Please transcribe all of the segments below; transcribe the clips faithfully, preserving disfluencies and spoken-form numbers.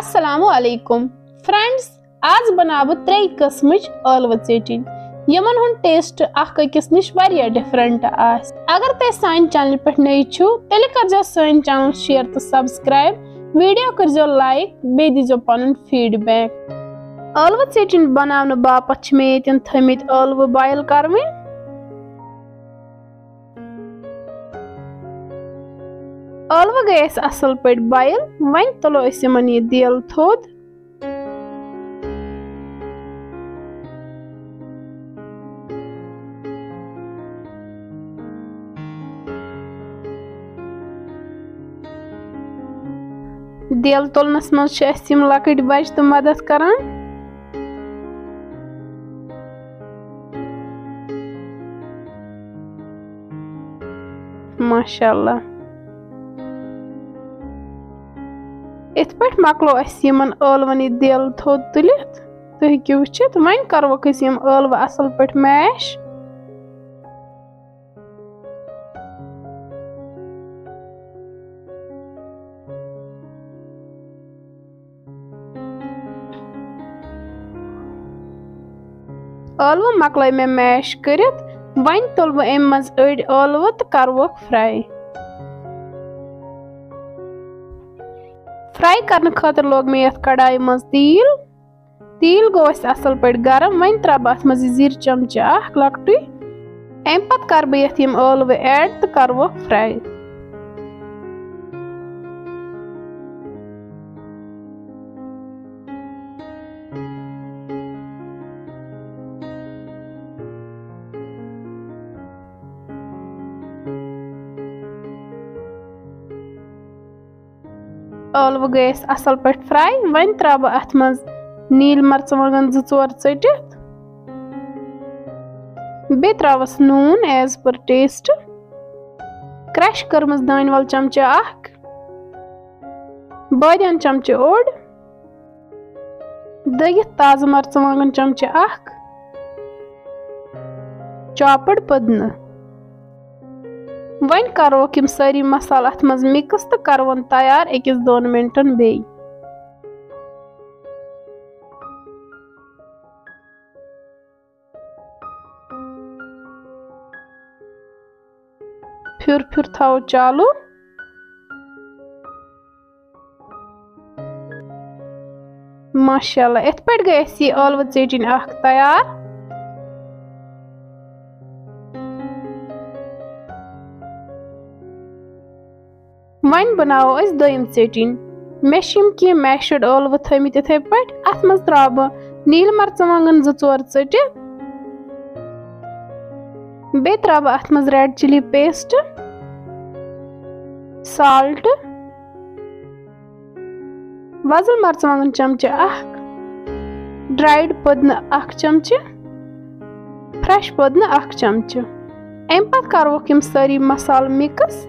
السلام علیکم فرینڈز، آز بناو بہٕ ترٛیٚیہِ قٕسمٕچ ٲلوٕ ژیٹِنۍ، یِمن ہُنٛد ٹیسٹ اکھ أکِس نِش واریاہ ڈفرنٹ آسہِ۔ اگر تُہۍ سانہِ چینلہِ پٮ۪ٹھ نٔوۍ چھِو، تیٚلہِ کٔرزیٚو سٲنۍ چینل شیئر تہٕ سبسکرائب، ویڈیو کٔرزیٚو لائک، بیٚیہِ دیٖزیٚو پنُن فیڈ بیک۔ ٲلوٕ ژیٹِنۍ بناونہٕ باپتھ چھِ مےٚ ییٚتٮ۪ن تھٲمٕتۍ ٲلوٕ بوائل کرٕنۍ۔ ٲلوٕ گٔے اَسہِ اَصٕل پٲٹھۍ بوائل۔ وۄنۍ تُلو أسۍ یِمن یہِ دیل تھوٚد۔ دیل تُلنَس منٛز چھِ اَسہِ یِم لۄکٕٹۍ بَچہٕ تہِ مدد کران۔ ماشاء اللہ۔ اِتھ پٲٹھۍ مۄکلو اَسہِ یِمن ٲلوَن یہِ دیل تھوٚد تُلِتھ۔ تُہۍ ہیٚکِو وٕچھِتھ، وۄنۍ کَرہوکھ أسۍ یِم ٲلوٕ اَصٕل پٲٹھۍ میش۔ ٲلوٕ مۄکلٲے مےٚ میش کٔرِتھ۔ وۄنۍ تُلہٕ بہٕ اَمہِ منٛز أڑۍ ٲلوٕ تہٕ کَرٕ ووکھ فراے۔ فراے کرنہٕ خٲطرٕ لوگ مےٚ یَتھ کڑایہِ منٛز تیٖل۔ تیٖل گوٚو اَسہِ اَصٕل پٲٹھۍ گرم۔ وۄنۍ ترٛاوٕ بہٕ اَتھ منٛز یہِ زِرۍ چمچہٕ اَکھ لۄکٹُے۔ اَمہِ پَتہٕ کَرٕ بہٕ یَتھ یِم ٲلوٕ ایڈ تہٕ کَرٕ ووکھ فراے۔ ٲلوٕ گٔے اَسہِ اَصٕل پٲٹھۍ فراے۔ وۄنۍ ترٛاوٕ بہٕ اَتھ منٛز نیٖلۍ مرژٕوانٛگن زٕ ژور ژٔٹِتھ۔ بیٚیہِ ترٛاوَس نوٗن as per taste۔ کرٛش کٔرمٕژ دانہِ وَل چمچہٕ اَکھ۔ بٲدیان چمچہٕ اوٚڑ۔ دٔگِتھ تازٕ مرژٕوانٛگن چمچہٕ اَکھ۔ چاپٕڈ پٔدنہٕ۔ وۄنۍ کَرہوکھ یِم سٲری مسالہٕ اَتھ منٛز مِکٕس تہٕ کَرہون تیار أکِس دۄن مِنٹَن بیٚیہِ۔ پھیُر پھیُر تھاوو چالو۔ ماشاءاللہ، یِتھ پٲٹھۍ گٔے اَسہِ یہِ ٲلوٕ ژیٹِنۍ اَکھ تیار۔ وۄنۍ بناوو أسۍ دوٚیِم ژیٹِنۍ۔ مےٚ چھِ یِم کینٛہہ میشڈ ٲلوٕ تھٲومٕتۍ یِتھَے پٲٹھۍ۔ اَتھ منٛز ترٛاوٕ بہٕ نیٖلۍ مرژٕوانٛگن زٕ ژور ژٔٹِتھ۔ بیٚیہِ ترٛاوٕ بہٕ اَتھ منٛز ریڈ چِلی پیسٹ، سالٹ، وۄزُل مرژٕوانٛگن چمچہٕ اَکھ، ڈرٛایڈ پٔدنہٕ اَکھ چمچہٕ، فرٛٮ۪ش پٔدنہٕ اَکھ چمچہٕ۔ اَمہِ پَتہٕ کَرہوکھ یِم سٲری مسالہٕ مِکٕس۔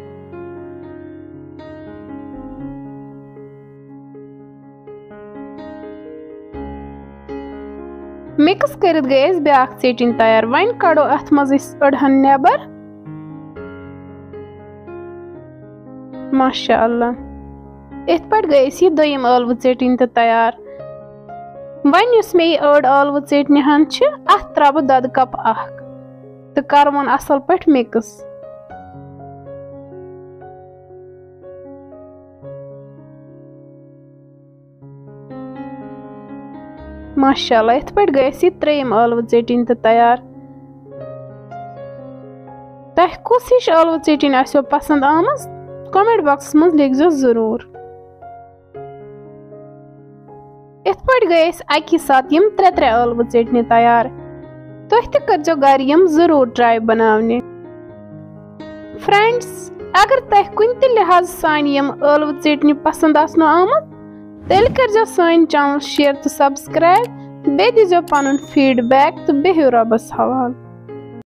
مِکٕس کٔرِتھ گٔے اَسہِ بیٛاکھ ژیٹِنۍ تیار۔ وۄنۍ کَڑو اَتھ منٛز أسۍ أڑہَن نٮ۪بر۔ ماشاء اللہ، یِتھ پٲٹھۍ گٔے اَسہِ یہِ دوٚیِم ٲلوٕ ژیٹِنۍ تہِ تیار۔ وۄنۍ یُس مےٚ یہِ أڑ ٲلوٕ ژیٹنہِ ہن چھِ، اَتھ ترٛاوٕ بہٕ دۄدٕ کپ اکھ تہٕ کَرٕ وۄنۍ اَصٕل پٲٹھۍ مِکٕس۔ ماشاء اللہ، یِتھ پٲٹھۍ گٔے اَسہِ یہِ ترٛیٚیِم ٲلوٕ ژیٹِنۍ تہِ تیار۔ تۄہہِ کُس ہِش ٲلوٕ ژیٹِنۍ آسیو پسنٛد آمٕژ، کمنٹ باکسَس منٛز لیکھزیو ضروٗر۔ یِتھ پٲٹھۍ گٔے اَسہِ اَکی ساتہٕ یِم ترٛےٚ ترٛےٚ ٲلوٕ ژیٹنہِ تیار۔ تُہۍ تہِ کٔرزیو گرِ یِم ضروٗر ٹراے بناونہِ۔ فرینڈز، اگر تۄہہِ کُنہِ تہِ لحاظ سانہِ یِم ٲلوٕ ژیٹنہِ پسنٛد آسنو آمُت، تیٚلہِ کٔرزیو سٲنۍ چینل شیئر تہٕ سبسکرائب، بیٚیہِ دیٖزیو پنُن فیڈ بیک تہٕ بِہِو رۄبس حوالہٕ۔